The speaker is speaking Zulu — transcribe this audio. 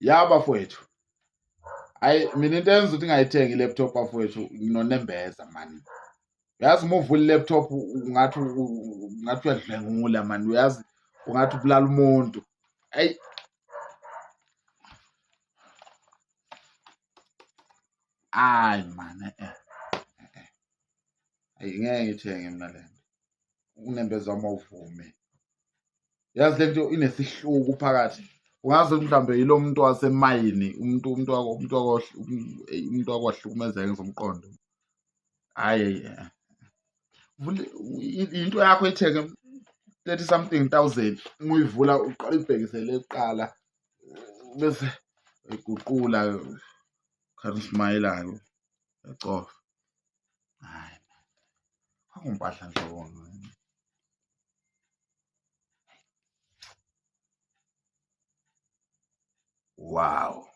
Ya bafowethu, hayi mina into eyenza ukuthi ngingayithengi i-laptop bafowethu nginonembeza mani. Uyazi uma uvula i-laptop ungathi uyadlwengula mani, uyazi ungathi ubulala umuntu. Ayi hayi mani eh eh. Ayi ngeke ngithenge mina le nto. Unembeza wami awuvumi. Yazi le nto inesihluku phakathi. Ungazi ukuthi mhlawumbe yilo muntu wasemayini, umuntu wakwahlukumezeka ngezomqondo. Hhayi into yakho ithenge 30 something thousand uma uyivula uqala uyibhekisele kuqala bese uyiguqula khani usmayelayo ecofa. Hhayi akumpahla nhlobo. Wow.